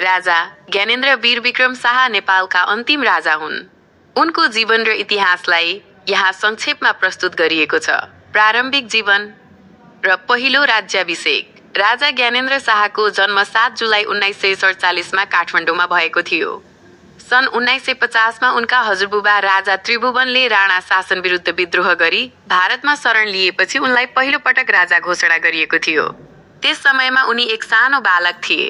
राजा ज्ञानेन्द्र वीर विक्रम शाह नेपालका अन्तिम राजा हुन्। उनको जीवन र इतिहासलाई यहाँ संक्षेपमा प्रस्तुत गरिएको छ। प्रारम्भिक जीवन र पहिलो राज्याभिषेक। राजा ज्ञानेन्द्र शाहको जन्म 7 जुलाई 1947 मा काठमाडौँमा भएको थियो। सन् 1950 मा उनका हजुरबुबा राजा त्रिभुवनले राणा शासन विरुद्ध विद्रोह गरी भारतमा शरण लिएपछि उनलाई पहिलो पटक राजा घोषणा गरिएको थियो। त्यस समयमा उनी एक सानो बालक थिए।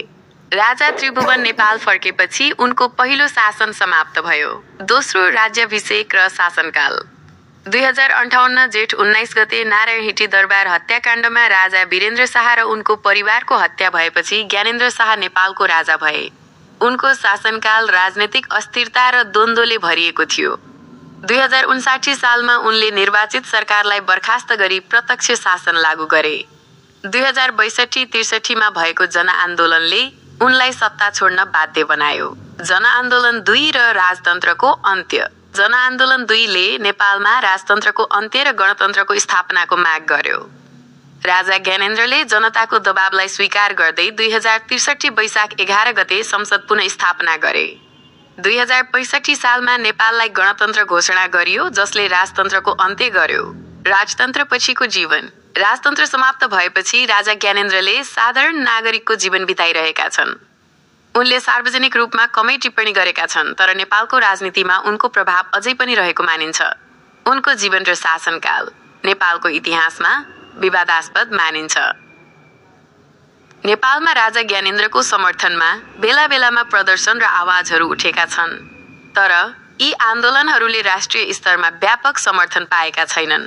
राजा त्रिभुवन नेपाल फर्केपछि उनको पहिलो शासन समाप्त भयो। दोस्रो राज्याभिषेक र शासनकाल। 2058 जेठ 19 गते नारायणहिटी दरबार हत्याकाण्डमा राजा वीरेन्द्र शाह र उनको परिवारको हत्या भएपछि ज्ञानेन्द्र शाह नेपालको राजा भए। उनको शासनकाल राजनैतिक अस्थिरता र द्वन्द्वले भरिएको थियो। 2059 सालमा उनले निर्वाचित सरकारलाई बर्खास्त गरी प्रत्यक्ष शासन लागू गरे। 2062-63 मा भएको जनआन्दोलनले उनलाई सत्ता छोड्न बाध्य बनायो। जनआन्दोलन 2 र राजतन्त्रको अन्त्य। जनआन्दोलन 2 ले नेपालमा राजतन्त्रको अन्त्य र गणतन्त्रको स्थापनाको माग गर्यो। राजा ज्ञानेन्द्रले जनताको दबावलाई स्वीकार गर्दै 2063 वैशाख 11 गते संसद पुनः स्थापना गरे। 2065 सालमा नेपाललाई गणतन्त्र घोषणा गरियो, जसले राजतन्त्रको अन्त्य गर्यो। राजतन्त्र पछिको जीवन। राजतन्त्र समाप्त भएपछि राजा ज्ञानेन्द्रले साधारण नागरिकको जीवन बिताइरहेका छन्। उनले सार्वजनिक रूपमा कमै टिप्पणी गरेका छन्, तर नेपालको राजनीतिमा उनको प्रभाव अझै पनि रहेको मानिन्छ। उनको जीवन र शासनकाल नेपालको इतिहासमा विवादास्पद मानिन्छ। नेपालमा राजा ज्ञानेन्द्रको समर्थनमा बेला बेलामा प्रदर्शन र आवाजहरू उठेका छन्, तर यी आन्दोलनहरूले राष्ट्रिय स्तरमा व्यापक समर्थन पाएका छैनन्।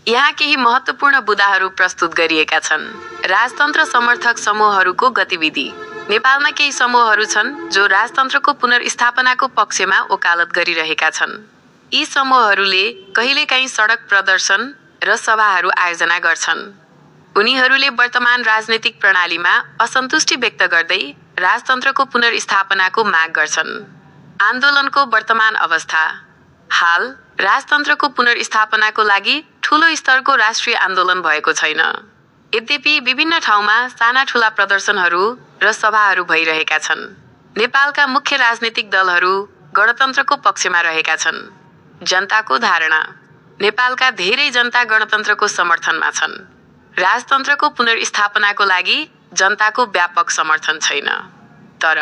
यहाँ केही महत्त्वपूर्ण बुदाहरू प्रस्तुत गरिएका छन्। राजतन्त्र समर्थक समूहहरूको गतिविधि। नेपालमा केही समूहहरू छन् जो राजतन्त्रको पुनर्स्थापनाको पक्षमा वकालत गरिरहेका छन्। यी समूहहरूले कहिलेकाहीँ सडक प्रदर्शन र सभाहरू आयोजना गर्छन्। उनीहरूले वर्तमान राजनैतिक प्रणालीमा असन्तुष्टि व्यक्त गर्दै राजतन्त्रको पुनर्स्थापनाको माग गर्छन्। आन्दोलनको वर्तमान अवस्था। हाल राजतन्त्रको पुनर्स्थापनाको लागि ठूलो स्तरको राष्ट्रिय आन्दोलन भएको छैन। यद्यपि विभिन्न ठाउँमा साना ठूला प्रदर्शनहरू र सभाहरू भइरहेका छन्। नेपालका मुख्य राजनीतिक दलहरू गणतन्त्रको पक्षमा रहेका छन्। जनताको धारणा। नेपालका धेरै जनता गणतन्त्रको समर्थनमा छन्। राजतन्त्रको पुनर्स्थापनाको लागि जनताको व्यापक समर्थन छैन। तर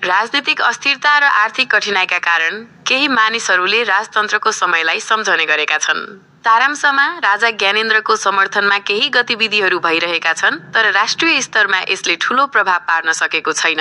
राजनीतिक अस्थिरता र आर्थिक कठिनाइका कारण केही मानिसहरूले राजतन्त्रको समयलाई सम्झने गरेका छन्। सारांशमा राजा ज्ञानेन्द्रको समर्थनमा केही गतिविधिहरू भइरहेका छन्, तर राष्ट्रिय स्तरमा यसले ठूलो प्रभाव पार्न सकेको छैन।